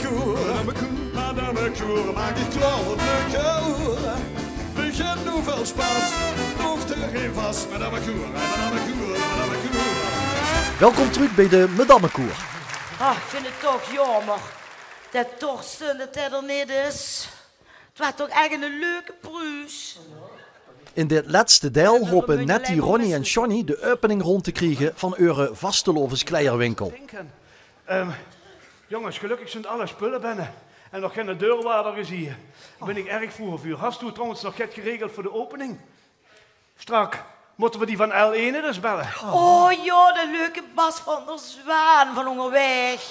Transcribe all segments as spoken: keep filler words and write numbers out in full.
Koer. Madame Koer, maak dich klaor veur de koer. Begin noe, väöl sjpas. Nog te gein vas, Madame Koer, Madame Koer, Madame Koer. Welkom trök bie de Madammekoer. Ah, ich vinj 't toch jaomer det Torsten det 'r d'r neet is. 't Waas toch ech 'ne leuke pruus. In dit lètste deil hope Nettie, Ronnie en Johnny de opening rónd te kriege van eure vastelaoveskleierwinkel. Ehm, jónges, gelökkig zunt alle spulle binne en nog geine deurwaarder gezeen. Dao bin ich erg vroeg veur. Has doe trouwens nog get geregeld veur de opening? Sjtrak. Mótte v'r die van L één ins belle? Oh jao, de leuke Bas van der Zwaan van Óngerwaeg.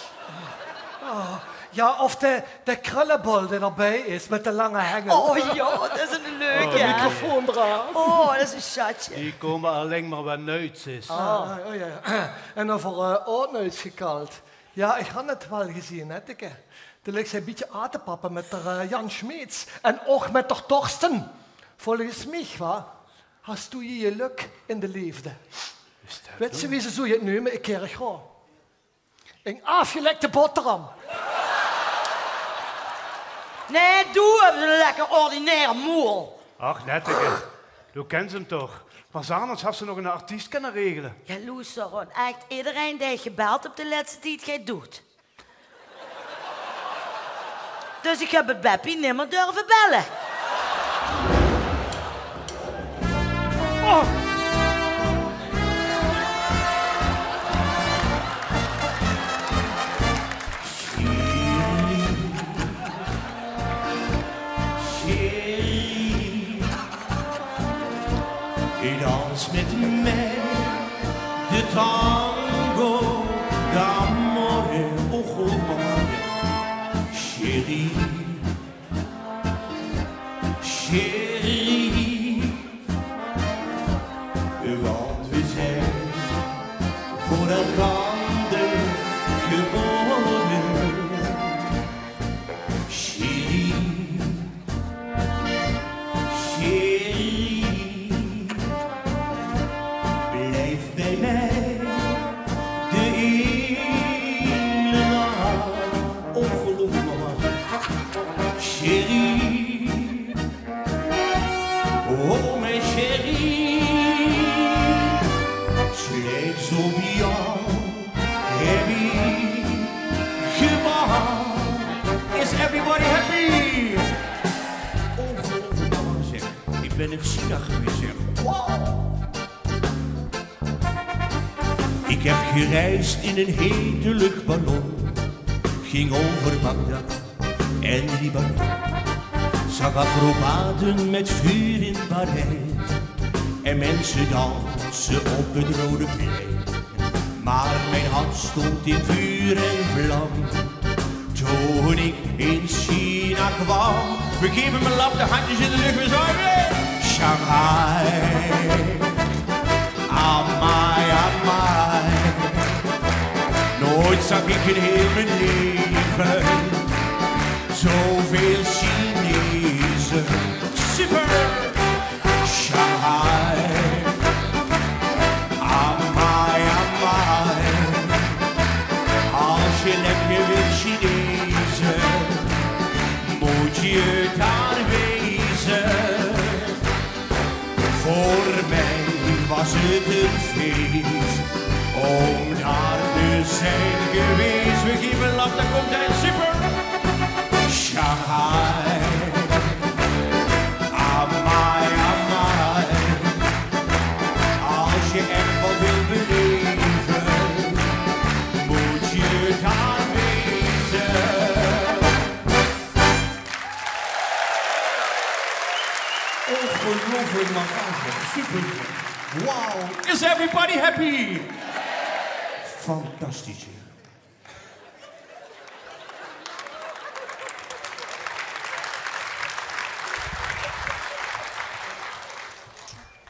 Oh, jao, of de, de kröllebol dae d'rbie is mit de lange hengel. Oh jao, det is 'ne leuke. De microfoon d'raaf. Oh, det is ein sjatje. Die kómme allein mer wen nuits is. Ah, oh jao. En euver, eh, oud nuits gekald. Jao, ich han 't waal gezeen, Netteke. Doe liks ein bietje aan te pappe mit d'r, eh, Jan Smeets en ouch mit d'r Torsten. Volges mich, wa, has doe je gelök in de leefde. Wèts se wie ze zoe get neume? Ich kin 't gewoon. Ein aafgelekte boteram. Nae, doe höbs ein lekker ordinair moel. Ach, Netteke, doe kins 'm toch. Mer zanders has se nog eine artiest kinne regele. Jao, loester, want ech ederein dae ich gebeld höb de lètste tied, geit doed. Dus ich höb 't Beppie nimmer durve belle. Oh. Sherry, dans mit mich de tango d'amore, oh, oh, oh. Sherry, Sherry, want we zijn voor elkander geboren. Sherry, Sherry, blijf bij mij de hele nacht. Ongelooflijk, mama. Sherry, oh mijn Sherry, slechts op jou heb ik gewacht. Is everybody happy? Ongelooflijk, mama, zeg. Ik ben in China geweest, zeg. Wow. Ik heb gereisd in een hete luchtballon. Ging over Bagdad en Libanon. Zag acrobaten met vuur in Bahrein. En mensen dansen op het Rode Plein. Maar mijn hart stond in vuur en vlam toen ik in China kwam. We geven hem een lap, de handjes in de lucht, we zwaaien. Shanghai, amai, amai. Nooit zag ik in heel mijn leven zoveel Chinezen. Super! Shanghai, amai, amai. Als je lekker wilt Chinezen, moet je daar wezen. Voor mij was het een feest om daar te zijn geweest. We geven een lap, daar komt hij, super! Shanghai, amai, amai. Als je echt wat wil beleven, moet je daar wezen. Ongelooflijk, mama, super. Wow, is everybody happy? Fantastisch.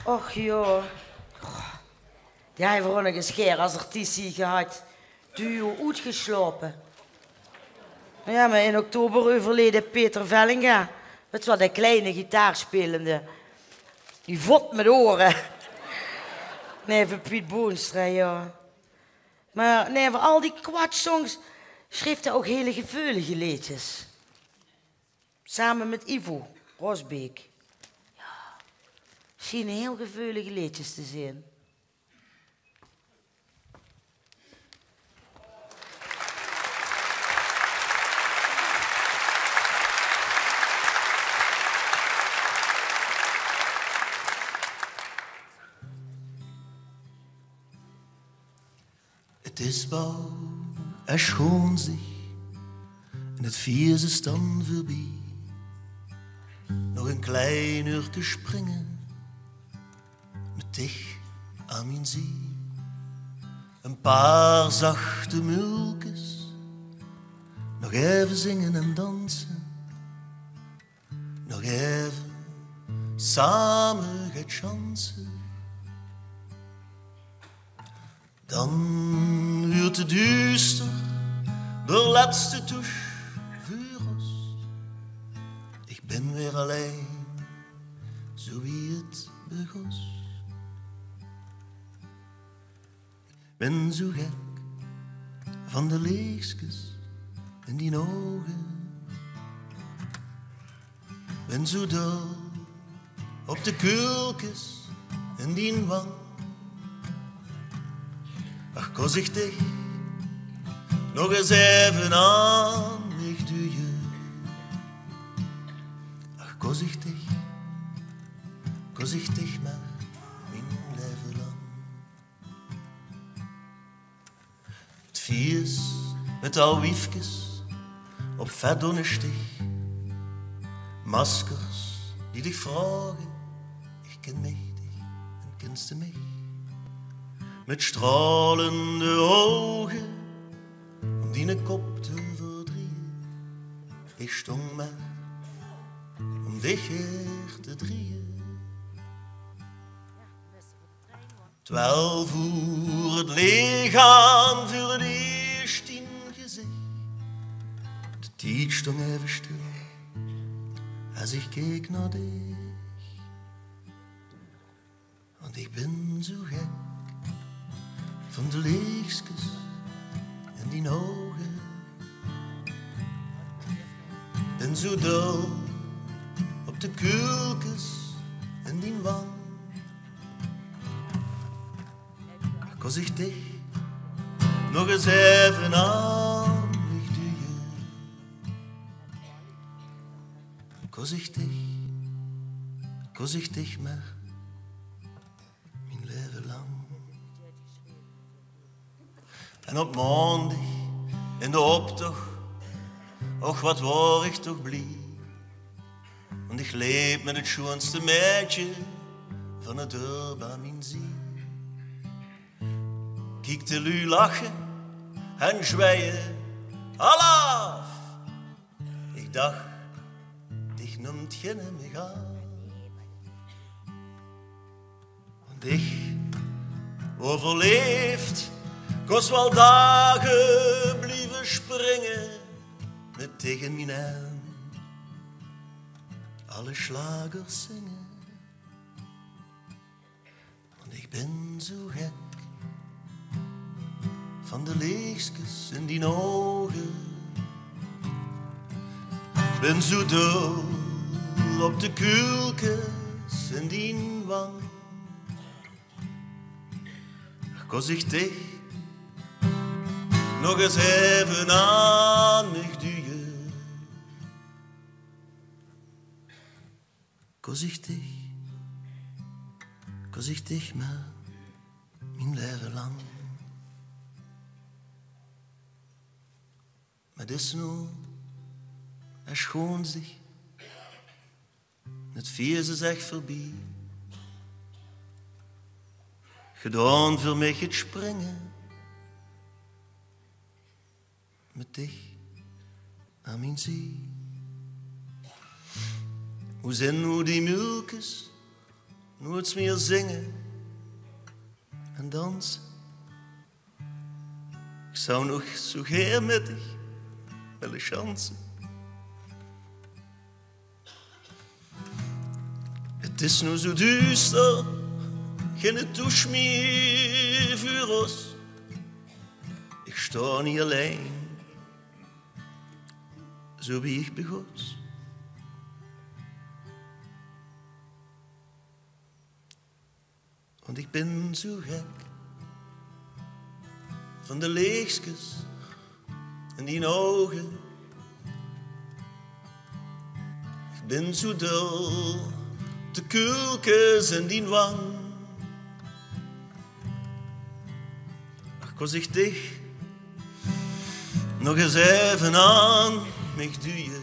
Och jao. Jao, Veronica Scheer as artiest hie gehad. Duo Oetgesjlaope. Jao, mer in oktober euverleje Peter Vellinga. Det waas de kleine gitaarspelende. Die vot mit ore. Nae, veur Piet Boonstra, jao. Mer nae, veur al die kwatsjsongs sjreef 'r ouch hele geveulige leedjes. Same mit Ivo Rosbeek. Jao, sjien hiel geveulige leedjes te zeen. 't Is bouw es sjoon zich en 't fieës is dan veurbie. Nog ein klein uurke springe mit dich aan mien zie. Ein paar zachte muulkes, nog effe zinge en danse. Nog effe same get sjanse. Dan wuuert 't duuster, de lètste touche veur ós. Ich bin weer allein, zoe wie 't begós. Bin zoe gek van de leechskes in dien ouge. Bin zoe dol op de kuulkes in dien wang. Ach, kós ich dich nog ins effe aan mich duje. Ach, kós ich dich, kós ich dich mer mien laeve lang. 't Fieës mit al wiefkes op vetdónnesdig. Maskers die dich vraoge, ich kin mich dich en kins te mich. Mit straolende ouge óm diene kop te verdrieje. Ich stóng mer óm dich hie te drieje. Twelf oer, 't leech aan veur 't ieësj dien gezich. De tied stóng effe stil es ich keek nao dich. Want ich bin zoe gek van de leechskes in dien ouge. Bin zoe dol op de kuulkes in dien wang. Kós ich dich nog ins effe aan mich duje. Kós ich dich, kós ich dich mer mien laeve lang. En op maondig in de optoch, och, waat waor ich toch blie. Want ich leep mit 't sjoonste maedje van 't dörp aan mien zie. Kiek de luuj lache en zjweie: alaaf! Ich dach, dich numt ginne mich aan. Want ich waor verleef, kós waal daag blieve springe, mit dich in mien hem alle sjlagers zinge. Want ich bin zoe gek van de leechskes in dien ouge. Bin zoe dol op de kuulkes in dien wang. Kós ich dich nog ins effe aan mich duje. Kós ich dich, kós ich dich mer mien laeve lang. Mer 't is noe es sjoon zich, 't fieës is ech veurbie. Gedaon veur mich 't springe, mit dich aan mien zie. Wo zeen noe die muulkes, noeits mieë zinge en danse? Ich zou nog zoe gaer mit dich wille sjanse. 't Is noe zoe duuster, gein touche mieë veur ós. Ich staon hie allein Zo wie ich begós. Want ich bin zo gek van de leechskes in dien ouge. Ich bin zo dol op de kuulkes in dien wang. Ach, kós ich dich nog ins effe aan mich duje.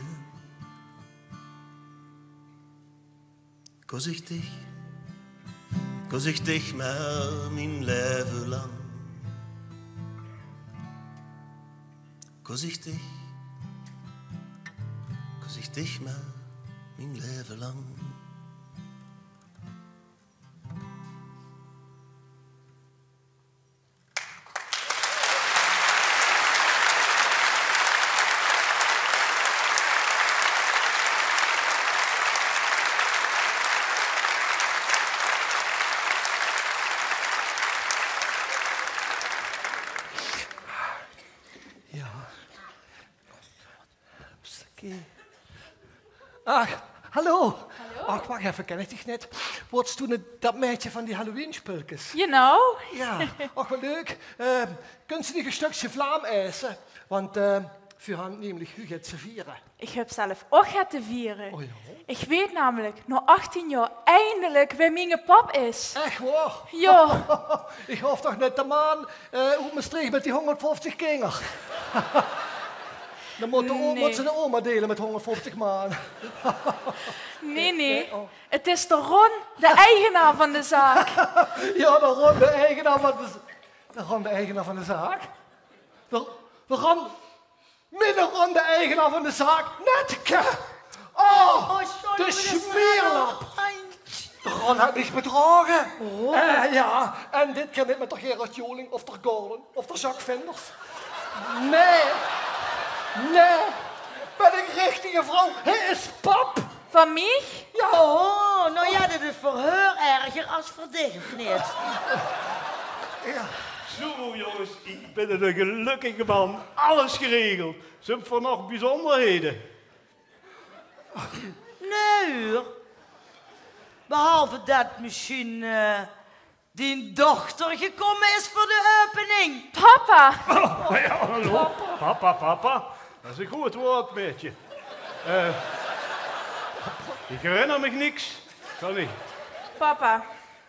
Kós ich dich, kós ich dich mer mien laeve lang. Kós ich dich, kós ich dich mer mien laeve lang. Jao. Hupsakee. Ach, hallo. Hallo. Ach, wach effe, ken ich dich neet? Waors doe neet dat meidje van die Halloween-spulkes? Genau. Jao, och, waat leuk. Eh, kóns se neet e stökske vlaam aete? Want, eh, veer hant nämlich huuget te viere. Ich höb zelf och get te viere. O jao? Ich weit namelik nao achtien jaor eindelik wae miene pap is. Ech waor? Jao. Ich hoof toch neet te maan, eh, oet Mestreech mit die hóngerdvöftig kinger. Dan mót de o-, mót ze de oma deile mit hóngerdvöftig maan. Nae, nae. Nae, o. 't Is de Ron, de eigenaar van de zaak. Jao, de Ron, de eigenaar van de z-, de Ron, de eigenaar van de zaak. De, de Ron, Midde Ron, de eigenaar van de zaak. Netteke! Oh, de smeerlap! De Ron haet mich bedrage. Eh, jao, en dit kint neet mit d'r Gerard Joling of d'r Gordon of d'r Jacques Vinders. Nae. Nae. Mit ein richtige vrouw. Hae is pap. Van mich? Jao. Oh, noe jao, dat is veur häör erger as veur dich, of neet? Jao. Zo, jónges, ich bin eine gelökkige man. Alles geregeld. Zint v'r nog bezunderhede? Nae, huur. Behalve dat mesjien, eh, dien dochter gekómme is veur de opening. Papa! Oh, jao, hallo. Papa, papa. Dat is ein good waord, maedje. Eh, ich herinner mich niks. Sorry. Papa,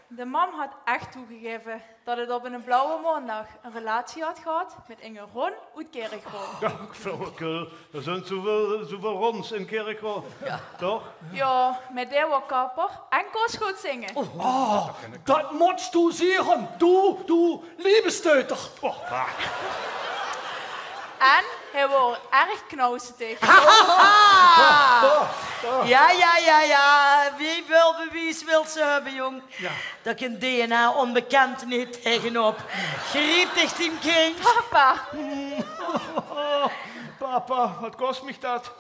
de mam haet ech toegegaeve dat 't op eine blauwe maondaag ein relatie haet gehad mit inge Ron oet Kirchroa. Jao, flauwekul. D'r zunt zoväöl, zoväöl Rons in Kirchroa. Jao. Toch? Jao, mer dae waor kapper en kós good zinge. Oh, dat móts doe zeen, doe, doe liebesteuter. Oh, bah. En hae waor erg knausetig. Jao, jao, jao, jao. Wieväöl bewies wils se höbbe, jóng? Jao. Dao kin D N A onbekend neet taengenop. Griep dich dien kindj. Papa. Papa, wat kos mich dat?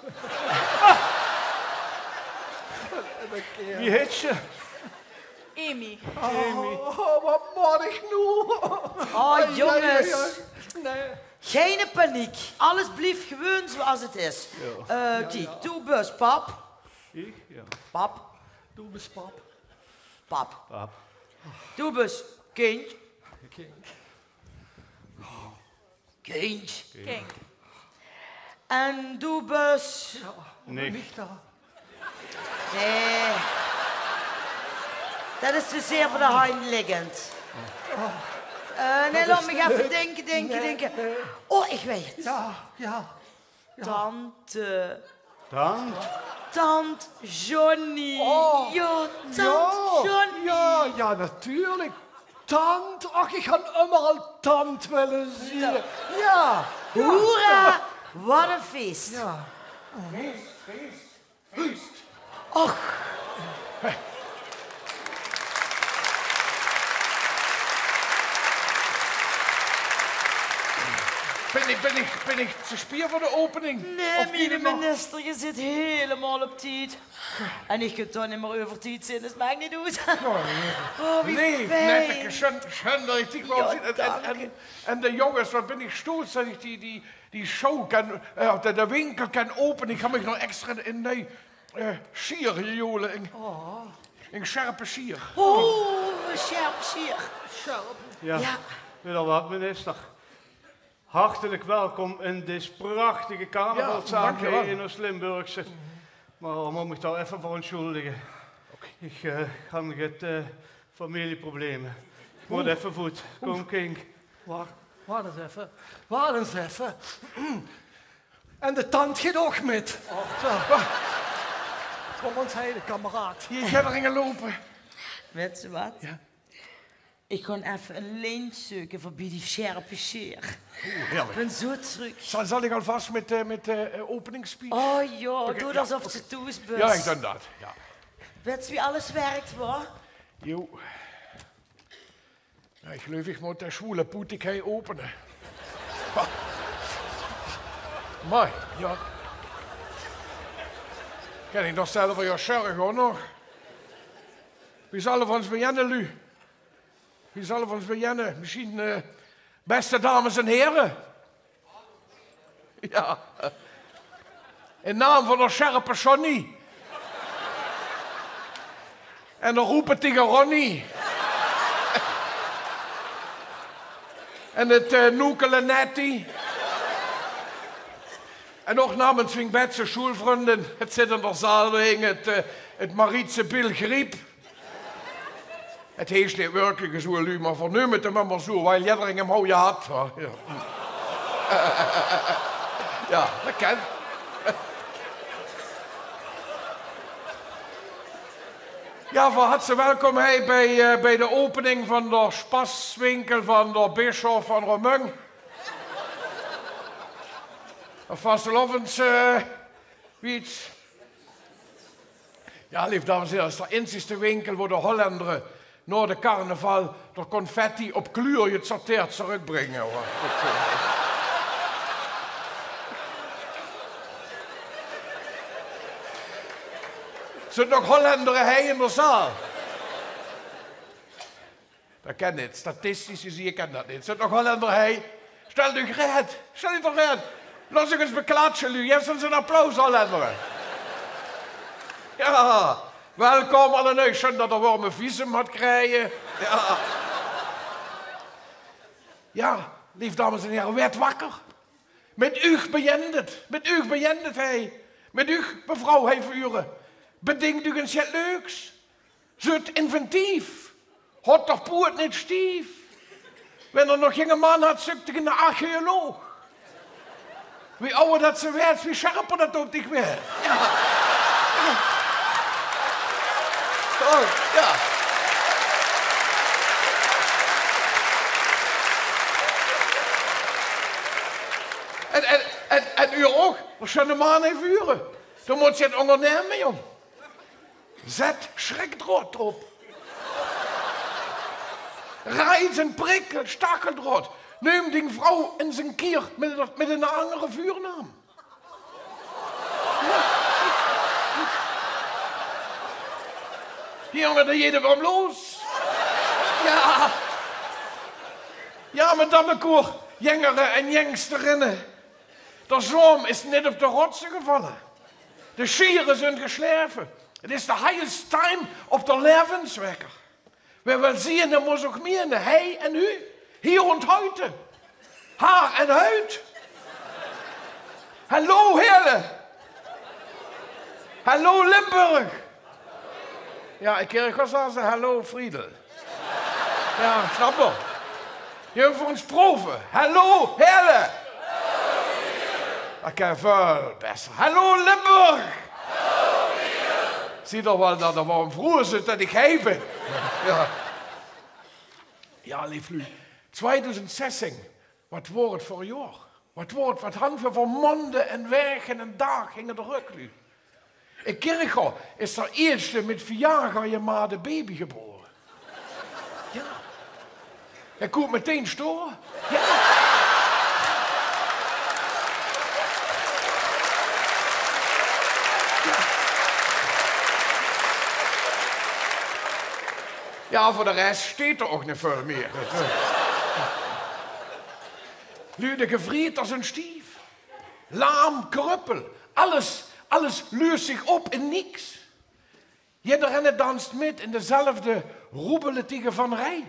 Wie hits se? Amy. Amy. Oh, wat mót ich noe? Oh, jónges. Nae. Gein paniek. Alles blief gewoon zoeas 't is. Jao. Eh, kiek, doe bös pap. Ich? Jao. Pap. Doe bös pap. Pap. Pap. Doe bös kindj. Kindj. Kindj. Kindj. En doe bös... Jao, nicht. Nae. Dat is te zeer veur de hand liggend. Eh, nae, laot mich effe dinke, dinke, dinke. Oh, ich weit 't. Jao, jao. Tante. Tant? Tant Johnny. Oh, jao, tant Johnny. Jao, jao, natuurlik. Tant, och, ich han ummer al tant wille zeen. Jao. Hoera, wat ein fees. Jao. Fees, fees, fees. Och. Bin ich, bin ich, bin ich te spier veur de opening? Nae, miene minister, geer zit hielemaol op tied. En ich kin toch neet mier euver tied zeen, dus maak neet oet. Oh, wie fijn. Leef netteke, sjoen, sjoen dat ich dich waal zeen. En, en, en de jónges, wat bin ich stolz dat ich die, die, die show kan, eh, de, de winkel kan opene. Ich höb mich nog extra ein nuuj, eh, sjier gejoole. Ein, ein sjerpe sjier. Oh, ein sjerp sjier. Sjerp. Ja, ja. Wèt geer waat, minister? Hartelijk welkom in dees prachtige carnavalszaak hie in Oost-Limburgse. Mer geer mót mich dao effe veur ontsjoeldige. Ich, eh, han get, eh, familieprobleme. Ich mót effe voet. Kóm, King. Wach, wach ins effe. Wach ins effe. En de tant geit ouch mit. Zo. Kóm ins hie, kameraad. Hie geit d'r inge loupe. Wèt geer waat? Ja. Ich gaon effe ein lint zeuke veur bie die sjerpe sjier. Oeh, heerlijk. Ich bön zo trök. Zal, zal ich alvas mit, eh, mit de, eh, openingsspeech? Oh ja, doot alsof geer thoes bös. Ja, ich daan dat. Ja. Wèt geer wie alles wèrk, wa? Jo. Ja, ich geluif, ich mót de zwoele poet hie opene. Mer, ja. Kan ich nog zelf veur zörge, hoor, nog. Wie zalle v'r ins bejinne, lu? Wie zalle v'r ins bejinne? Mesjien, eh, bèste dames en hiere. Ja. In naam van d'r sjerpe Johnny. En d'r roepetige Ronnie. En 't, eh, noekele Nettie. En ouch namens mien bèste sjoelvrundin, 't zit in d'r zaal, 't, eh, 't Marietse Biel Griep. 't Heesj neet wèrkelik zoe, lu, mer v'r neume 't ummer zoe, wiel jedderein 'm hou jehad, hè. Ja. Ja, dat kan. Ja, van harte welkom hie bie, eh, bie de opening van d'r spaswinkel van d'r bisjop van Remunj. Of vastelaovend, eh, Wiets. Ja, leef dames en hiere, 't is d'r inzigste winkel wo de Hollendere nao de carnaval d'r confetti op kleur gesorteerd trökbringe, huur. Zit nog Hollendere hie in d'r zaal? Dat kan neet. Statistisch gezeen kan dat neet. Zit nog Hollendere hie? Stèlt uch reed. Stèlt uch toch reed. Laot uch ins beklatsje, lu. Gaef ins ein applaus, Hollendere. Ja. Welkom allemaol. Sjoen dat geer e werm visum höb gekrege. Ja. Ja, leef dames en hiere, weurt wakker. Mit uch bejint 't. Mit uch bejint 't hie. Mit uch, mevrouw hie veur ure. Bedink uch ins get leuks. Zeut inventief. Haot d'r poet neet stief. Wen d'r nog geine maan haw, zeuk d'r eine archeoloog. Wie awwer dat ze weurt, wie sjerper dat op dich weurt. Ja. Oh, ja. En, en, en, en uur ouch, wat sjoen de maan hie veur ure. Doe mós get óngernumme, jóng. Zèt sjrikdraod d'rop. Reizend prikkel, stacheldroad. Neum dien vrouw ins ein kier mit, mit eine angere veurnaam. Jóng, dao geit 't weer óm los. Ja. Ja, mien damekoer, jengere en jengsterinne. D'r zörm is net op de rotse gevalle. De sjiere zunt gesjlaeve. 't Is de highest time op d'r laevenswekker. Wae wil zeen, dae mós ouch miene. Hie en noe. Hie en heute. Haar en huid. Hallo, Heële. Hallo, Limburg. Ja, ich kin ouch waal zègke, hallo, Friedel. Ja, snap ich. Hie veur ós prove. Hallo, Heële. Dat kan väöl bèster. Hallo, Limburg. Zuut d'r waal dat d'r waal ein vrouw zuut dat ich hie bön. Ja. Ja, leef lu. Twieëdoezend zestien. Wat woor 't veur e jaor? Wat woor 't, wat hang v'r veur maonde en waeke en daag hinger d'r rök, lu? In Kirchroa is d'r ieësjte mit Viagra jemaakde baby gebore. Ja. Hae kump metein stoa. Ja. Ja. Ja, veur de res steit d'r ouch neet väöl mieë. Lu, de gevriet, dat is ein stief. Laam, kröppel. Alles, alles lööst zich op in niks. Jiddereen danst mit in dezelfde roebeletige vannerij.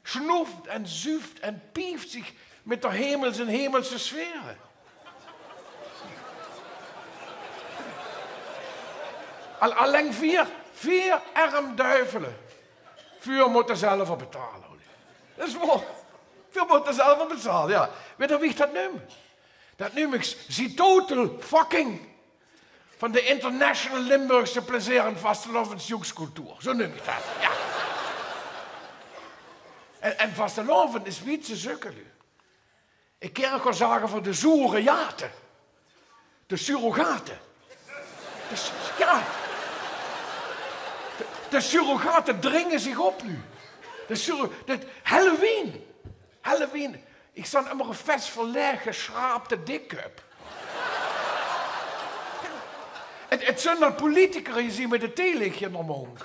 Snoeft en zuuft en pieft zich mit de hemels en hemelse sfere. Al, alleng veer, veer erm duivele. Veer mótte zelver betale. Det is waor. Veer mótte zelver betale, jao. Wit geer wie ich det neum? Det neum ich zie total fucking van de International Limburgse Plezeer- en Vastelaovendsjoekscultuur. Zoe neum ich det. Jao. En, en vastelaovend is wietse zökke, lu. Ich kin 't waal zage veur de zoere jate. De surrogate. De s-, jao. De, de surrogate dringe zich op noe. De surro-, dit Halloween. Halloween. Ich zeen ummer ein fes vol laeg gesjraapde dikköp. 't, 't zeen d'r politiker hie zien mit de theelichtje in de móndj.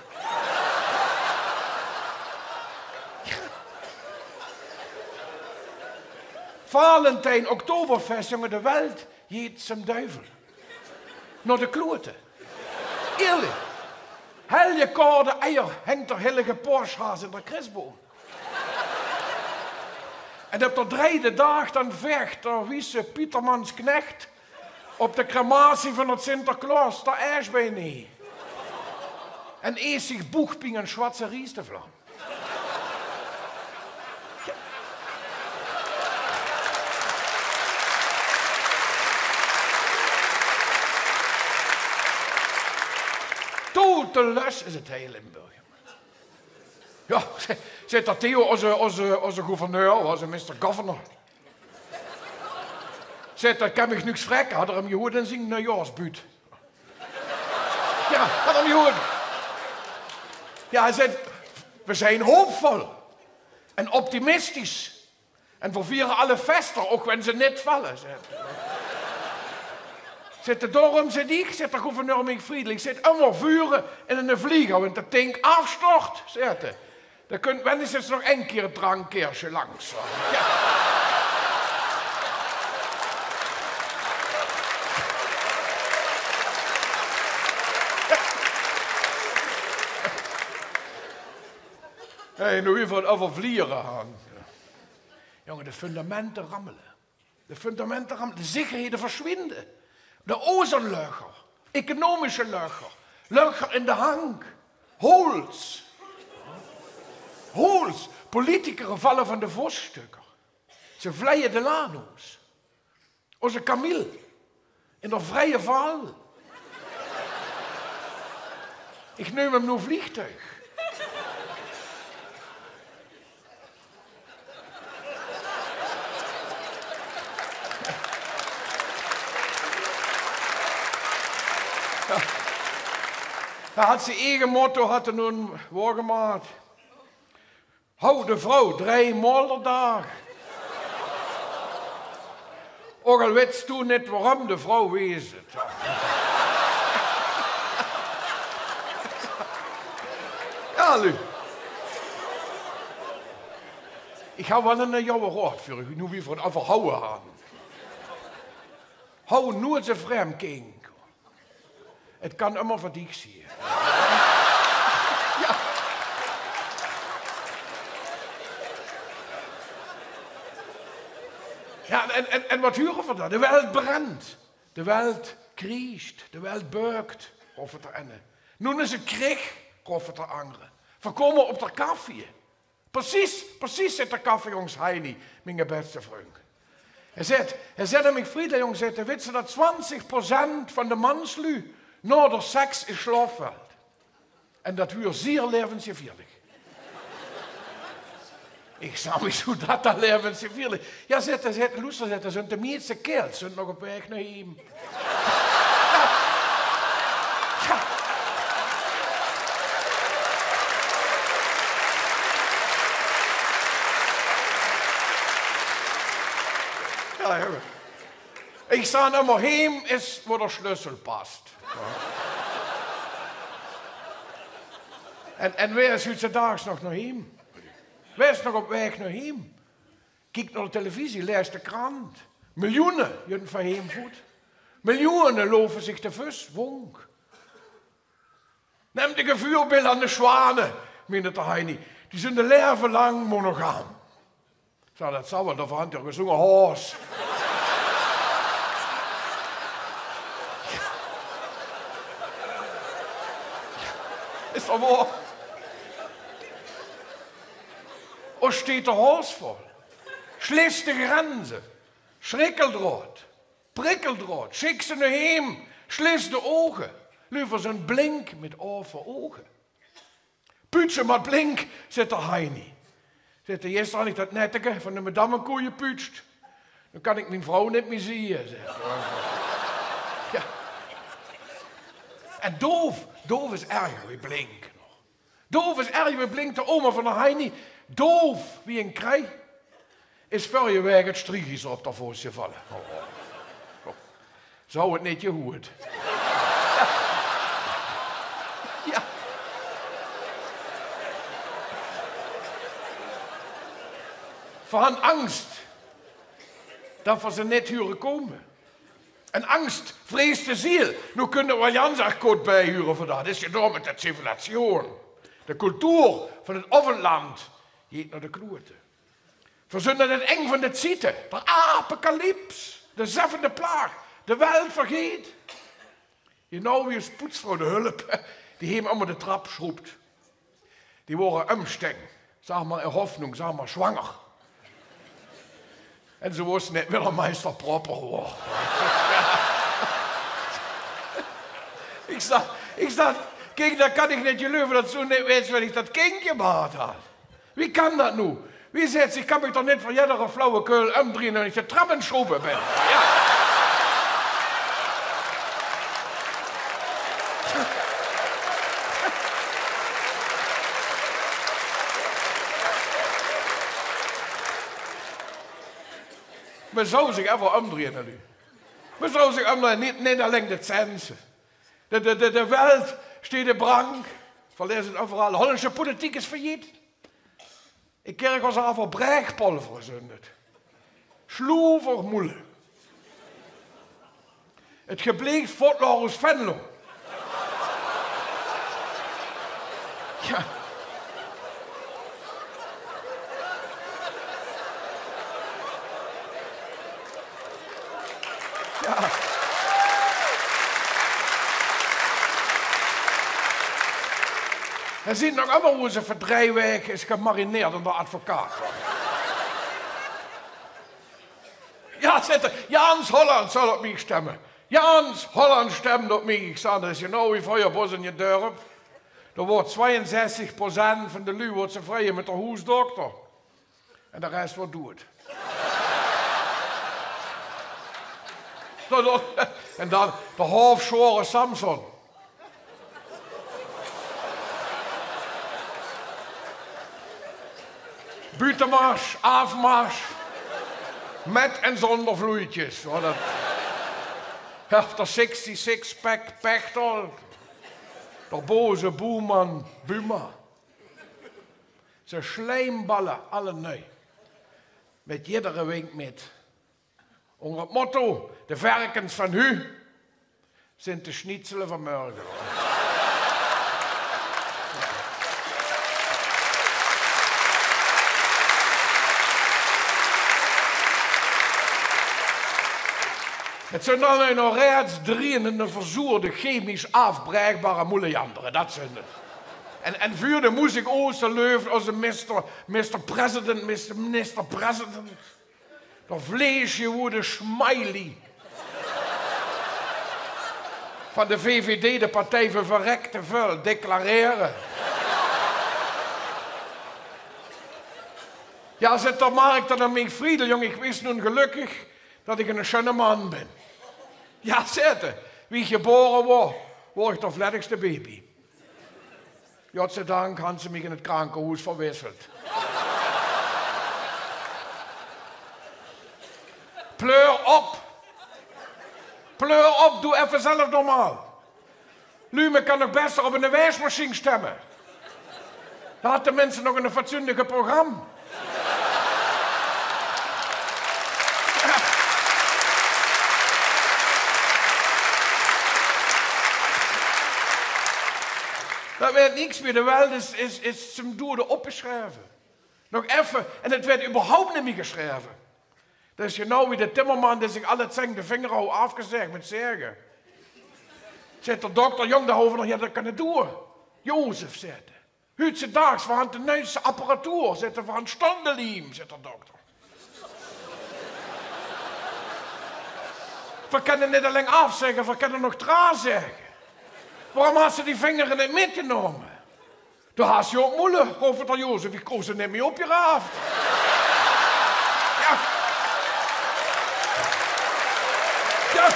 Valentijn, Oktoberfest, jónge, de welt jeit zum duivel. Nao de klote. Ierlik. Helje koude eier hingk d'r hillige Porshaas in d'r krisboum. En op d'r drejde daag dan vecht d'r wietse Pietermans knecht op de crematie van d'r Sinterklaos d'r Eesjbein neer. En ees zich boegpien en sjwatse ries de vlam. Toetelös is 't hie in Limburg. Jao, zaet d'r Theo, ózze, ózze, ózze gouverneur, ózze mister Governor. Zaet d'r: "Ich kin mich niks vrèkke, hat geer 'm gehuurd in zien nuujaarsbuut?" Jao, hat 'm gehuurd. Jao, hae zaet: "Veer zien hoopvol en optimistisch. En veer viere alle feste, ouch wen ze neet valle," zaet 'r. Zaet 'r: "Daorum," zaet 'r, zaet d'r gouverneur mich vriedelik, zaet 'r, "ummer vure in eine vlieger, wen det dink aafstort," zaet 'r. "Dan kunt wenigstens nog ein kier 't drankkaersje langs." Jao. Hey, noe veer 't euver vliere han. Jónge, de fundamente rammele. De fundamente rammele. De zekerhede versjwinde. De ozonlöcher. Economische löcher. Löcher in de hank. Hols. Hols. Politikere valle van de vos stökker. Ze vleie de laan oes. Ózze Camille. In d'r vrieje val. Ich neum 'm noe vleegtuig. Hae hat zien eige motto, hat 'r noe waor gemaak. Hou de vrouw drei maol d'r daag. Ouch al wits doe neet waorum, de vrouw weit 't. Jao, lu. Ich höb waal eine jouwe raod veur uch, noe veer 't euver houwe han. Hou noeats ein vraemd kink. 't Kan ummer veur dich zeen. Jao. Jao, en, en, en waat hure veer dan? De welt brent. De welt kriesjt. De welt bök, rofe d'r eine. Noe is 't krieg, rofe d'r angere. Veer kómme op d'r kaffie. Precies, precies, zaet d'r kaffiejóngs Heini, miene bèste vrundj. Hae zaet, hae zaet aan mich: "Frieda, jóng," zaet 'r, "wits se det twintig procent van de manslu nao d'r seks in sjlaop velt? En det wuuert zier laevensgevieërlik." Ich zag: "Wieso det dan laevensgevieërlik?" "Jao," zaet 'r, zaet 'r, "loester," zaet 'r, "zunt de meiste kaerels zunt nog op waeg nao heem." Jao, jóng. Ich zag ummer: "Heem is wo d'r sjleutel past." En, en wae is huutsdedaags nog nao heem? Wae is nog op waeg nao heem? Kiek nao de televisie, laes de krant. Miljoene junt van heem voet. Miljoene lofe zich de vus wonk. Nemt de gevuurbeeld aan de sjwane, meende de Heini. Die zunt de leve lang monogaam. Zo, dat zal wel, de vrouw had gezonge hoos. Is dat woor? Os steet de hoos vol. Slis de grenze. Sjrikkeldroot. Prikkeldroot, sjik ze nao heem, slis de oge. Luuj, veer zunt blink mit aope oge. Puutsje mer blink, zeet de Heini. Zeet 'r, gister han ich dat netteke van de madammekoeie gepuutsj. Dan kan ich mien vrouw nit mie zieë, zeet 'r. Ja. En doof, doof is erger wie blink nog. Doof is erger wie blink, de oma van de Heini, doof wie ein krei, is vörrige waek 't striegies op de vos gevalle. Ze hou 't nit gehuurd. Ja. Veer han angs dat veer ze nit hure kómme. En angs vrees de ziel. Noe kónne veer Jans ech good biehure veur dat. Is gedaon mit de civilisation. De cultuur van 't Ovenland geit nao de kloete. Veer zunt aan 't eng van de tiete. De apokalips. De zevende plaag. De welt vergeet. Genau wie ós poetsvrouw de hulp, die heem ummer de trap sjroep. Die wore umsteng. Zag mer, in Hoffnung, zag mer, zwanger. En ze wós nit wie de meister propper woor. Ich zag, ich zag, kiek, dat kan ich nit geleuve, dat doe nit weits wie ich dat kindje geboore han. Wie kan dat noe? Wie, zeet ze, ich kan mich toch nit veur jedere flauwekul umdrieje en ich de trap in sjroeve bin. Ja. Me zou zich effe umdrieje, luuj. Me zou zich umdrieje, nit, nit alleng de cense. De, de, de, de welt steet in brang. Veer leze 't euveral. De Hollandsje politiek is failliet. Ich krik os aver Breegpolver, zunt 't. Sjloevermoele. 't Gebleek Fort Laurens Venlo. Ja. Ja. Hae zit nog ummer wie ze veur drei waek is gemarineerd in de advocaat. Ja, zeet 'r, Jans Holland zal op mich sjtemme. Jans Holland sjtemt op mich. Ich zag, dat is genau wie vreuger bie ós in 't dörp. Dao woort twieënzestig procent van de luuj woort tevreje mit de hoesdokter. En de res woort doed. En dan de haofsjware Samson. Buuttemars, aafmars. Mit en zónger vloeitjes. Of de sixty sixpack Pechtold. De boze boeman Buma. Ze sjliemballe alle nuuj. Mit jedere wink mit. Ónger 't motto: de verkes van hu zint de sjnitsele van mörge. 't Zunt allemaol nog reeds driejende verzoerde, chemisch aafbraekbare moelejandere. Dat zunt 't. En, en veur de moeziek oos de leuf, ózze mister, mister President, mister, minister-president. De vleesjewoede smiley. Van de V V D, de partij veur verrekte völ, declarere. Ja, zeet de Mark dan aan mich: Friedel, jóng, ich wis noe gelökkig dat ich eine sjunne man bin. Ja, zeet 'r, wie ich gebore woor, woor ich de vlettigste baby. Godzijdank han ze mich in 't krankehoes verwisseld. Pleur op! Pleur op, doe effe zelf normaal. Luuj, me kan nog bèster op 'n waesmasjien sjtemme. Dan had de minse nog 'n fatsoenlik program. Dat weëd niks mieë. De welt is, is, is zum dode opgesjreve. Nog effe, en het weëd überhaupt neet mieë gesjreve. Dat is genau wie de timmerman dae zich alle zeng de vinger haw aafgezaeg mit zaege. Zaet d'r dokter: "Jóng, dat hove v'r nog neet te kinne doeë." "Jozef," zaet 'r, "huudzedaags, v'r hant de nuujste apparatuur." Zaet 'r: "V'r hant standeliem," zaet d'r dokter. "V'r kinne neet alleng aafzaege, v'r kinne nog draa zaege. Waorum has se die vinger neet mitgenome?" "Doe has ze op moele," roof d'r Jozef, "ich kós ze neet mieë opgeraaf." Ja. Ja.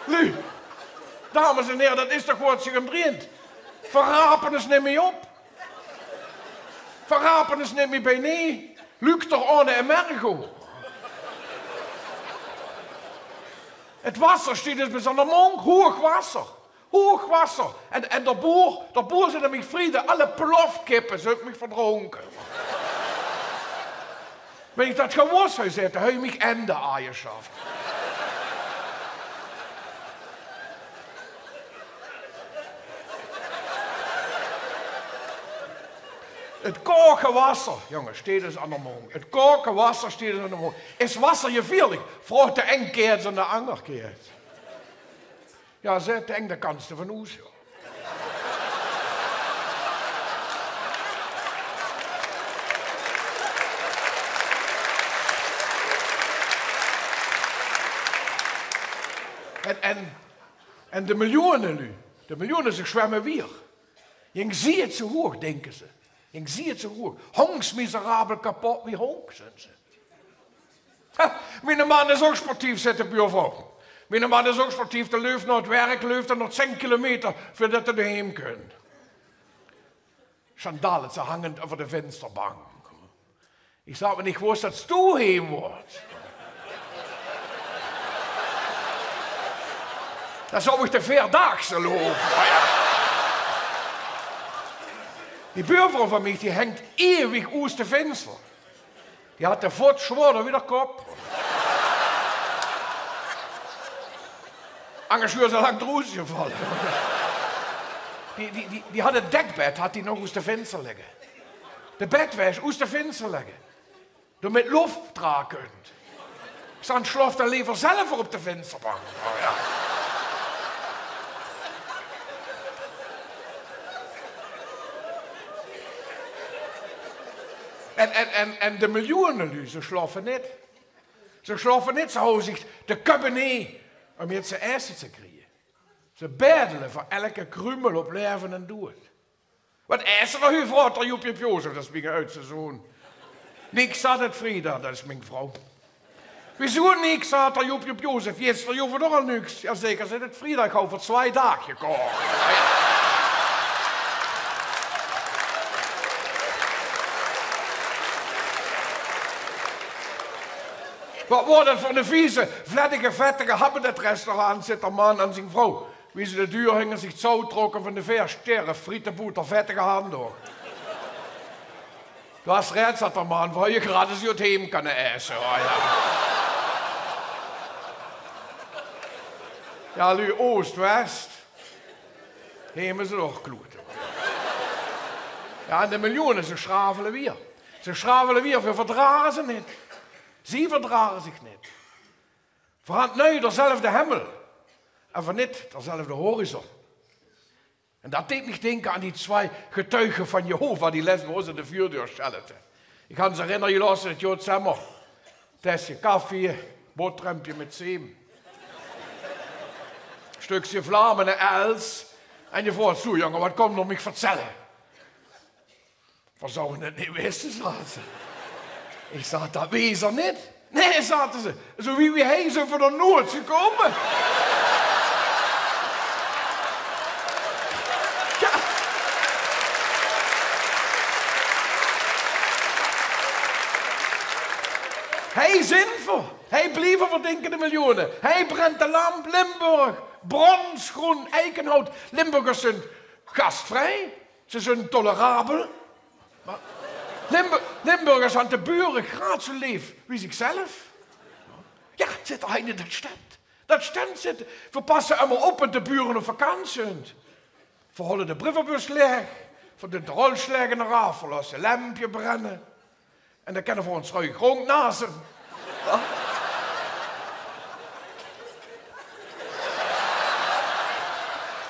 Lu, dames en here, dat is toch waat zich umdrieënt. V'r rape us neet mieë op. V'r rape us neet mieë bijein. Luctor ohne embargo. Het wasser steit dus bes aan de mong. Hoogwasser. Hoogwasser. En, en d'r boer, d'r boer, zaet d'r mich, Frieda, alle plofkippe zeen mich verdrónke. Wen ich dat gewós haw, zaet 'r, haw ich mich Ende aangesjaf. Het koke wasser, jónges, steit dus aan de mong. Het koke wasser steit dus aan de mong. Is wasser gevieërlik? Vroog de eng kaerts aan de anger kaerts. Ja, zaet de eng, dan kans te van oes, ja. En, en, en de miljoene, lu, de miljoene, ze zwemme wier. Jóng, zie het zo hoog, dinke ze. Jóng, zie het zo hoog. Hongs miserabel kapot wie honk, zeen ze. Ha, miene man is ouch sportief, zaet de buurvrouw. Miene man is ouch sportief, dae löf nao het werk, löf 'r nog tieën kilometer veurdat 'r heem kunt. Sandale, ze hange euver de vinsterbank. Ich zag: "Wen ich wós dat se heem woors, dan zou ich de Veerdaagse loupe." Die buurvrouw van mich, die hengt eeuwig oes de vinster. Die hat de vot zwoarder wie d'r kop. Angers wuuert ze lang droes gevalle. Die, die, die, die hat het dekbed, hat die nog oes de vinster ligke. De bedwesj oes de vinster ligke. Doe mit lof draa kunt. Ich zag: "Sjlaof dan lever zelver op de vinsterbank." Oh ja. En, en, en, en de miljoene, lu, ze sjlaofe neet. Ze sjlaofe neet, ze hawwe zich de köp ineen um get te aete te kriege. Ze beddele veur elke krummel op laeve en doeëd. "Wat aets se dan noe?" vroog d'r Joep Joep Jozef, dat is miene audste zoon. "Niks," zaet 't Frieda, dat is mien vrouw. "Wieso niks?" zaet d'r Joep Joep Jozef. "Jits doe, Joep, toch al niks?" "Ja zeker," zaet 't Frieda, "ich haw veur twie daag gekoch." "Wat woar dat veur 'ne vieze, vlettige, vettige hap in dat restaurant?" zaet d'r man aan zien vrouw, wie ze de deur hing en zich 't zout trok van de veer sjterre frieteboeter vettige handdook. "Doe has raed," zaet d'r man, "v'r hawwe gratis oet heem kinne aete, hoor, ja." Ja, lu, oost, west. Heem is 't ouch kloeëte. Ja, en de miljoene, ze sjravele wier. Ze sjravele wier, v'r verdrage ze neet. Zie verdrage zich neet. V'r hant nui d'r zelfde hemel. En v'r nit d'r zelfde horizon. En dat deet mich dinke aan die twie Getuige van Jehova die lèts bie ós in de vuurdeur sjellete. Ich han ze herinnere, laoste, 't joar Zemmer. Tesje kaffie, boterhempje mit zeem. Sjtökske vlaam en 'n els. En ich vroog: "Zo, jónge, wat kómp doe mich verzelle?" "V'r zouwe 't nit wisse," zaet ze. Ich zag: "Dat wis ich nit." "Nae," zaet ze, "zo wie, wie hie zeen v'r d'r noeëts gekómme." Ja. Hie zeen v'r. Hie blieve v'r, dinke de miljoene. Hie brent de lamp. Limburg, bronsgroen eikenhout. Limburgers zeen gastvrij. Ze zeen tolerabel. Mer Limbu-, Limburgers hant de bure graad zoe leef wie zichzelf. Jao, zeet d'r Heini, dat stömt. Dat stömt, zeet 'r. Veer passe ummer op dat de bure op vakantie zunt. Veer hole de brievenbus laeg, veer doon de rolsjlaeg d'raaf, veer losse lempje brenne. En dan kenne veer ós ruig róndnaze.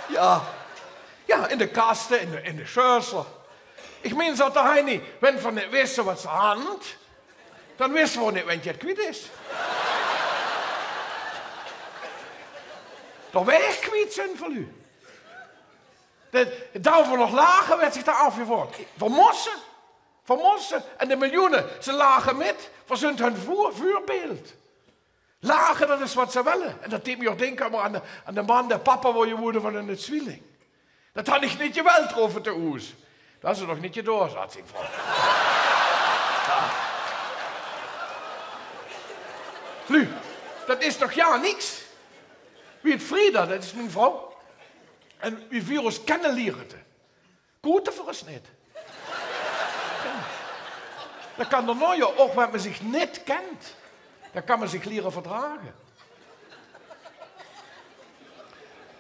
Jao. Jao, in de kaste, in de, in de sjössele. Ich mein, zeet d'r Heini, wen veer neet wisse wat ze hant, dan wisse veer ouch neet wen 't kwiet is. D'r waeg kwiet zeen veer, luuj. De, dao veer nog lache, weurt zich dao aafgevraog. Veer mosse, veer mosse. En de miljoene, ze lache mit. Veer zunt hun vuur-, vuurbeeld. Lache, dat is wat ze wille. En dat deet mich ouch dinke aan de, aan de man, de papa wou jewoorde van 'ne zwieling. Dat han ich neet jeweld, roop 'r te hoes. Dat is 'r nog neet jedoor, zaet zien vrouw. Jao. Luuj, dat is toch jao niks? Wie 't Frieda, dat is mien vrouw, en wie veer ós kenne liere, de koete veer ós neet. Jao. Dat kan d'r noe, jao, ouch wen me zich neet kent, dan kan me zich liere verdrage.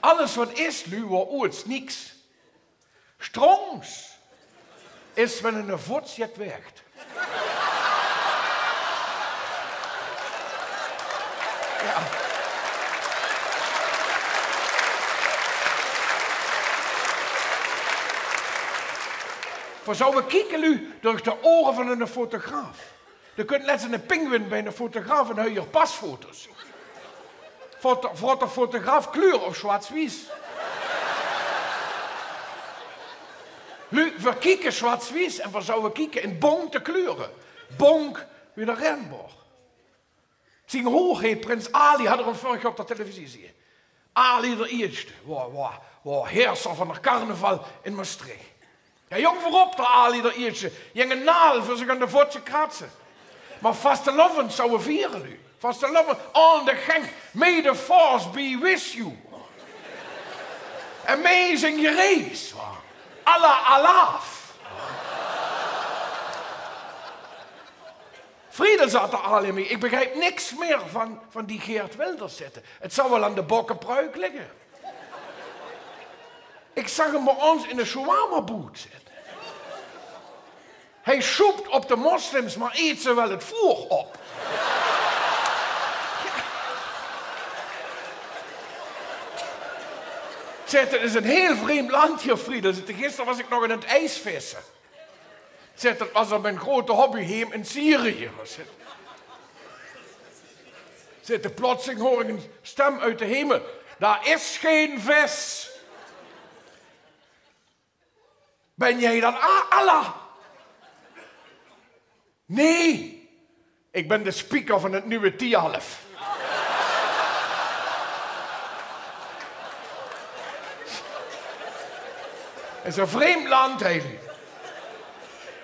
Alles wat is, luuj, woort oets niks. Strongs is wen 'ne vóts jet waeg. Jao. Veer zouwe kieke, luuj, durch de ouge van 'ne fotograaf. D'r kump lets 'ne pinguïn bij 'ne fotograaf en huier pasfoto's. Vót d'r, vót d'r fotograaf kleur of sjwarts-wies? Luuj, veer kieke sjwarts-wies en veer zouwe kieke in bónte kleure. Bónt wie de rainbow. Zien Hoogheid Prins Ali, hat d'r 'm vörrig op de televisie zeen. Ali d'r Ieësjte, woar, woar, woar heerser van d'r carnaval in Mestreech. Jao, jóng, veurop d'r Ali d'r Ieësjte. Jóng 'n naal veur zich aan de vóts kratse. Mer vastelaovend zouwe viere, luuj. Vastelaovend, aan de geng. May the force be with you. Amazing Grace. Alla alaaf. Frieda, zaet d'r Ali, ich begriep niks mieë van, van die Geert Wilders, zaet 'r. 't Zal waal aan de bokkepruuk ligke. Ich zag 'm bij ós in de shawarmaboed, zaet 'r. Hae sjoep op de moslims, mer eet ze waal 't voer op. Zaet 'r, 't is 'n hiel vreemd land hie, Frieda. Zaet 'r, gister waas ich nog aan 't iesvisse. Zaet 'r, 't waas al mien groeate hobby heem in Syrië. Zaet 'r, plotseling hoor ich 'n stem oet de hemel: "Dao is gein vis." "Bön doe dat, A-, Allah?" "Nae, ich bön de speaker van 't nuuj Tialf." Is 'n vreemd land, hè.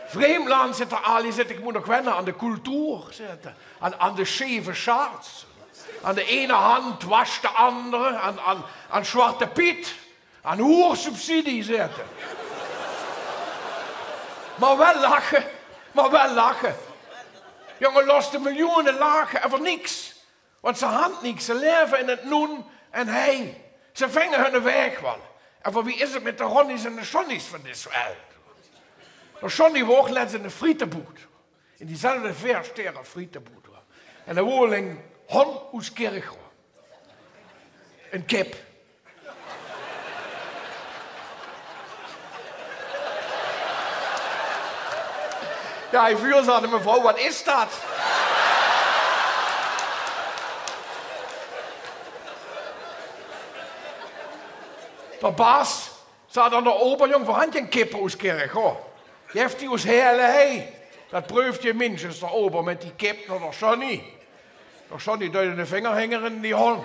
Vreemd land, zaet d'r Ali, zaet 'r, ich mót nog wenne aan de cultuur, zaet 'r. Aan, aan de sjeve sjaats. Aan de eine hand wasch de anger, aan, aan, aan Zwarte Piet. Aan hoersubsidie, zaet 'r. Mer waal lache, mer waal lache. Jóng, los de miljoene lache euver niks. Want ze hant niks, ze laeve in 't noen en hei. Ze vinge hunne waeg waal. Euver wie is 't mit de Ronnies en de Sjonnys van dees welt? D'r Sjonni woog lets in 'n frieteboed. In diezelfde veer-sjterre-frieteboed, huur. En dao woon 'ne hon oes Kirchroa. 'Ne kip. Jao, hae vuur, zaet de mevrouw: "Wat is dat?" D'r baas zaet aan d'r ober: "Jóng, veer hant jing kippe oes Kirchroa. Jeft die oes hele hei." Dat preuf d'r minsj, d'r ober, mit die kip nao d'r Sjonni. D'r Sjonni deit 'ne vinger hinger in die hon.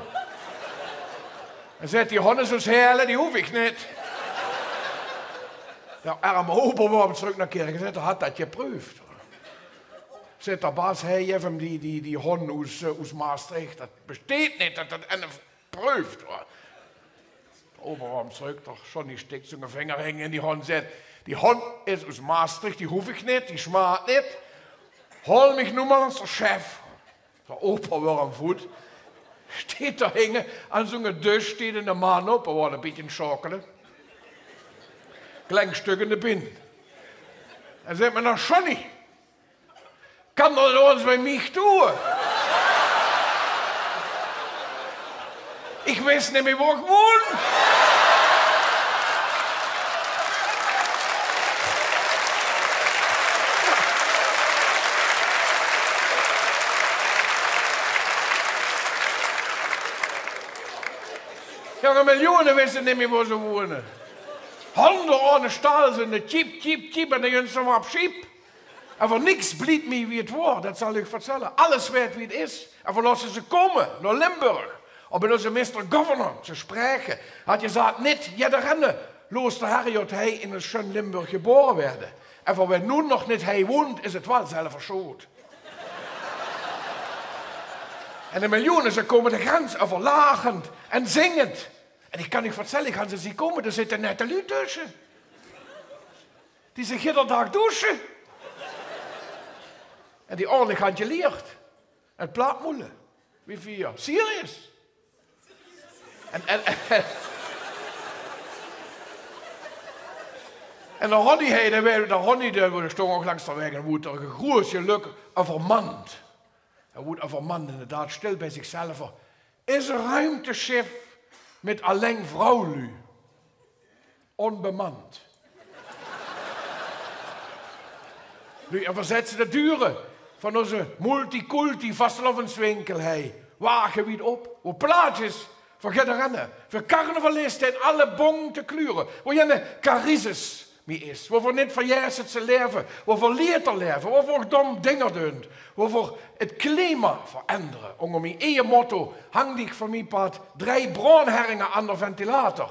En zaet: "Die hon is oes hele, die hoof ich neet." D'r erm ober woar trök nao Kirch en zaet: "Hae hat dat jepreuf." Zaet d'r baas: "Hae, jef 'm die, die, die hon oes, eh, oes Maastricht. Dat besteit neet, dat dat eine preuf woar." D'r ober woar trök, d'r Sjonni stik ziene vinger hinger in die hon, zaet: "Die hon is oes Maastricht, die hoof ich neet, die sjmaat neet. Haol mich noe mer ins d'r chef. D'r opa waor aan voet. Sjteet d'r hinge, aan zoe'ne dösj sjteet eine man op, hae waor e bietje aan 't sjaokele. Klein stök in de bin. En zaet mer nao Johnny: Kan d'r ins bie mich doon? Ich wis neet mie wo ich woon. Jónge, miljoene wisse neet mie wo ze woene. Hóngerde aon de sjtal zeen, de tjip, tjip, tjip, en de junt zeen mer op sjip. Ever niks blief mie wie 't waor, dat zal ich uch vertselle. Alles weurt wie 't is. Ever losse ze kómme nao Limburg, óm mit ózze mister Governor te sjpraeke. Hae haet jezaat: Neet jedderenne loos d'r Herrejod hei in ós sjun Limburg jebaore weure. Ever wae noe nog neet hei woont, is 't waal zelver sjold. En de miljoene, ze kómme de grens ever lachend en zingend. En ich kan uch vertselle, ich han ze zeen kómme, dao zitte nette luuj tösse. Die zich jidder daag doesje. En die ordentlech han jelieërd. En plaat moele. Wie veer. Serious. En, en, en, en d'r Ronnie, hè, d'r, d'r Ronnie, d'r, d'r sjtóng ouch langs d'r waeg en woort d'r e groeët jelök euvermand. Hae woort euvermand, inderdaad, sjtil bie zichzelver. Is e ruimtesjif mit allein vrouwluuj. Ónbemand. Noe, ever zèt ze de dure van ózze multiculti vastelaoveswinkel hei wagewied op, wo plaats is veur jedderenne, veur carnavaliste in alle bónte kleure, wo jenne karisis mie is, wo v'r neet verjesse ze laeve, wo v'r lieter laeve, wo v'r dóm dinger doon, wo v'r 't klima verendere. Ónger mien eie motto hang ich veur mien part drei braonherringe aan d'r ventilator.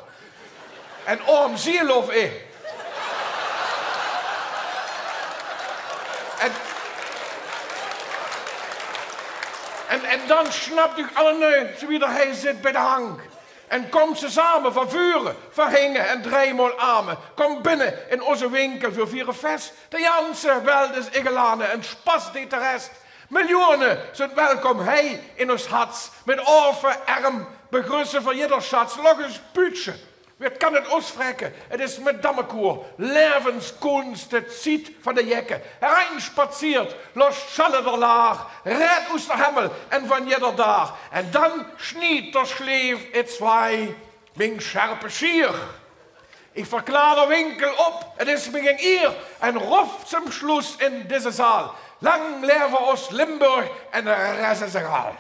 En aom Zielof, eh. En, en, en dan sjnapt uch allemaol, zoe wie d'r hei zit, bie de hank. En kómp ze same, van veure, van hinge en dreimaol ame. Kómp binne in ózze winkel, veer viere fes. De janse welt is ingelade en sjpas deet de res. Miljoene zunt welkom hei in ós hats. Mit aope erm begrüsse veer jidder sjats. Lóch ós puutsje. Wae kan 't ós vrèkke? 't Is Madammekoer, laeveskóns, de ziet van de jekke. Hereinsjpatsieërt, lost sjalle d'r laag, rèd oes d'r hemel en van jidder daag. En dan sjniet d'r sjleef its waai, mien sjerpe sjier. Ich verklaar d'r winkel op, 't is mich 'n ier, en rof zum sjloes in dizze zaal: Lang laeve ós Limburg en de res is egaal.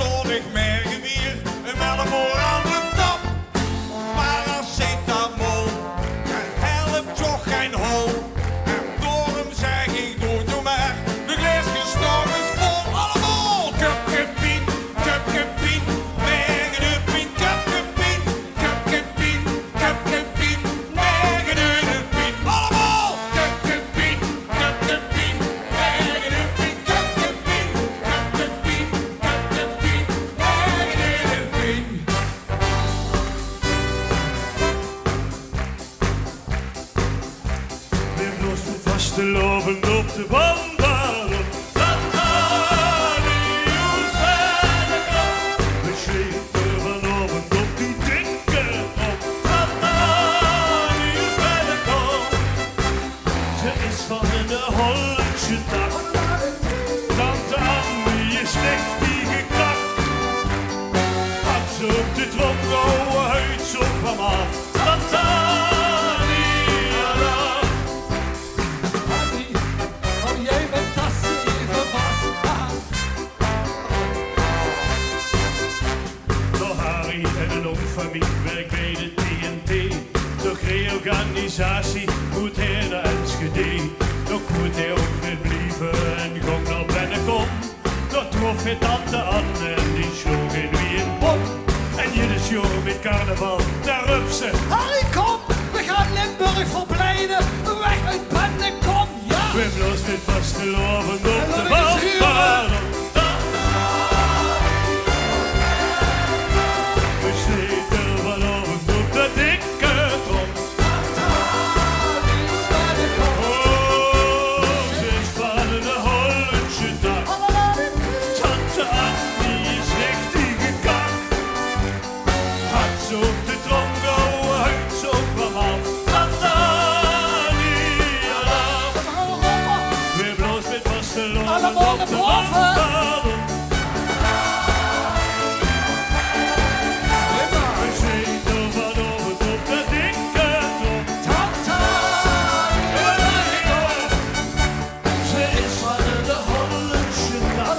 Zóndig merge weer, en wel veur aan de tap. Paracetamol, det helpt toch gein hol. En daorum zègk ich: doot uch mer de glaeskes nog ins vol. Allemaol! Köpke pien, köpke pien, merge de pien, köpke pien, köpke pien, köpke pien, merge de pien. Allemaol! Köpke pien, köpke pien, merge de pien, köpke pien, köpke pien, köpke pien, merge de pien. Weer blaost mit vastelaovend op de bambadop. Tata, die oes bij de kop. We slepe vanaovend op die dikke trap. Tata, die oes bij de kop. Ze is van de Hollandse tak. Tante Annie is echt die gekak. Had ze op de trom gauw huid zo kwam af. Tante Annie, ja, ja. Annie, hou jij mijn tas even vast. Nog Harry en een oom van mich werk bij de T N T. Door reorganisatie moet hae nao Enschede. Nog koen hae ouch neet blieve en góng nao Bennekom. Nog trof hae tante Anne en die sloog in wie ein bom. En jidder jaor mit carnaval, dao roop ze: Harry, kom, we gaan Limburg verblijden, weg uit Bennekom. Ja. We blaost mit vastelaovend op de bal. We slepe vanaovend op de dikke trap. Oh, ze is van de Hollandse tak. Tante Annie is echt die gekak. Had ze op de trom gauw huid zo kwam af. Tante Annie, ja. We blaost mit vastelaovend op de bal. We slepe vanaovend op de dikke trap. Tante Annie, ja. Ze is van de Hollandse tak.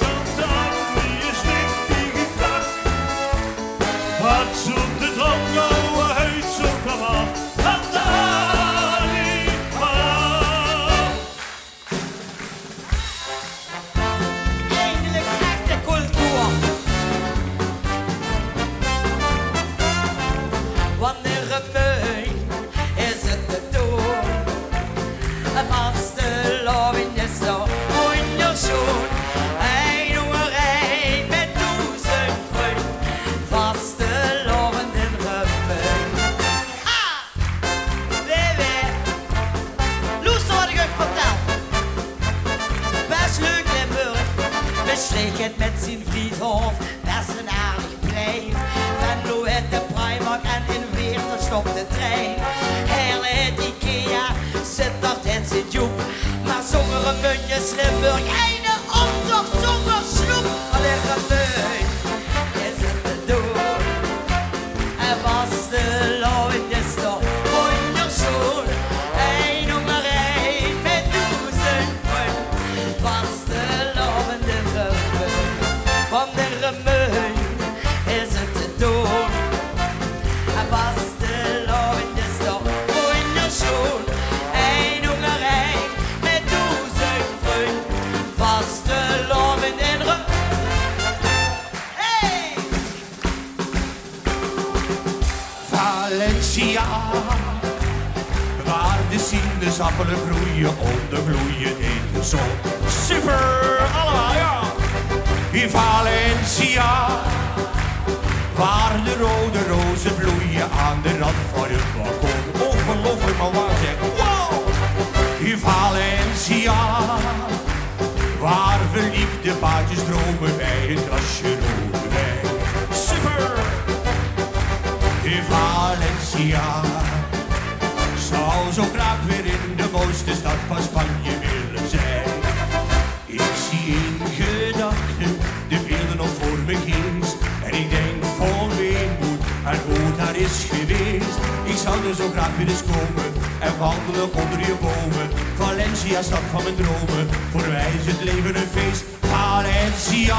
Tante Annie is echt die gekak. Had ze op de trom gauw huid zo kwam af. Tante Annie, ah. Eindelijk echte cultuur. Wanneer het mooi is het te doen. Vastelaovend is toch wondersjoen. Ein hongerij met doezend vriend. Vastelaovend in Remunj. Ah! Wee, wee. Loester wat ich uch vertèl. Bès leuk, Limburg. Mestreech haet mit zien Vriethof bès ein aardig plein. Venlo haet de Primark en in Weert, dao stop de trein. Heële haet Ikea, Zitterd haet Sint-Joep. Mer zónger Remunj is Limburg eine ómtoch zónger sloep. Allein Remunj is het te doen. En vastelaovend is toch wondersjoen. Ein hongerij met doezend vriend. Vastelaovend in Remunj. Want in Remunj is het te doen. En vastelaovend is toch wondersjoen. Ein hongerij met doezend vriend. Vastelaovend in Remunj. Hey! Valencia, waar de sinaasappelen groeien onder gloeiend hete zon. Super, allemaal, ja! In Valencia, waar de rode rozen bloeien aan de rand van het balkon. Ongelooflijk, maar waar, zeg. Wow! In Valencia, waar verliefde paartjes dromen bij een glaasje rode wijn. Super! In Valencia. Zou zo graag weer in de mooiste stad van Spanje willen zijn. Ik zie in gedachten de beelden nog voor mijn geest. En ik denk vol weemoed aan hoe het daar is geweest. Ik zou er zo graag weer eens komen en wandelen onder je bomen. Valencia, stad van mijn dromen, voor mij is het leven een feest. Valencia.